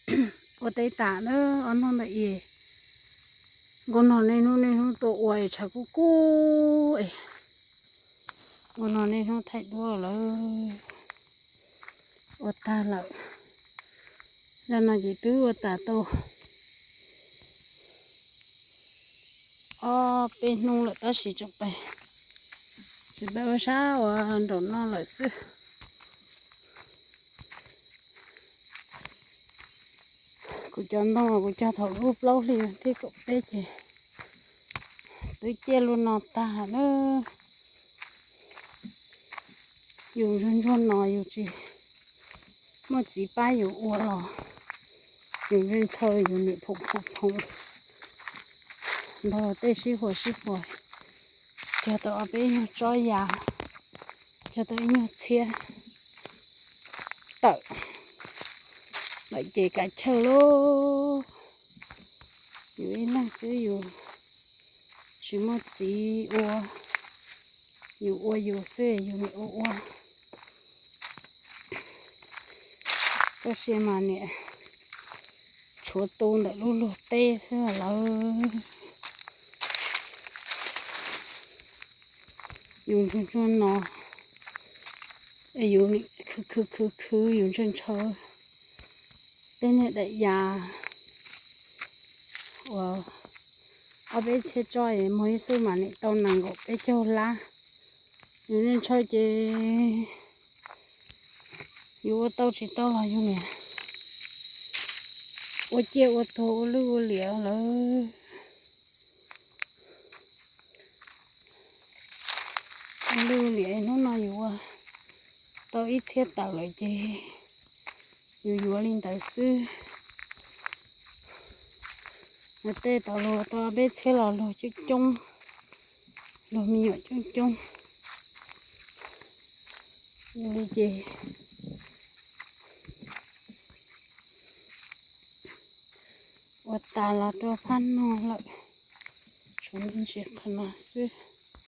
Ua teb tas na, ob hnub ntawm es nkaus no niaj hnub niaj hnub tuaj ua es tshav kub kub es, nkaus no niaj hnub thaij duab lawm. Ua tag lawm, zaj no ces twb ua tas tau ob peb hnub lawm tab sis tseem pais, tseem pais ua sab uas nraum no lawm xwb. Kuv cov ntoo kuv cog thaum lub plaub hli thiab kaum peb ces twb ciaj luaj no tag na. Yus ntsuag ntsuag no yus tsis muaj txiv pab yus ua los yus ntshaw ntshaw yus nim phoom phoom phoom nrog tej sib huas sib huas, cog tau ob peb nyuag tsob yas, cog tau ib nyuag txhiab tawm lawm ces kav chawj lauj. Yus ib leeg xwb yus tsis muaj txiv ua, yus ua yus xwb yus nim ua ua. Tab sis mas niam tshuav tu ntawm lub luag teb xwb lawm. Yus ntsuag ntsuag no, yus khwv khwv khwv khwv yus ntshaw ntshaw tej niag daim yas uas ob peb txhiab tsob es muag ib xub mas nim tau nees nkaum peb caug lab. Yus ntshaw ces yus ua tau tsis tau los yus niam ua ciaj ua tuag ua lwj ua liam lawm. Ua lwj ua liam hnub no yus ua tau ib txhiab tawm lawm ces yus yuav li ntawd xwb. Nws tej tau luag tau peb txhiab los luag coob coob, luag me nyuam coob coob. Yog li ces ua tas los rau phab no lawm, tshuav ntsis qhov no xwb.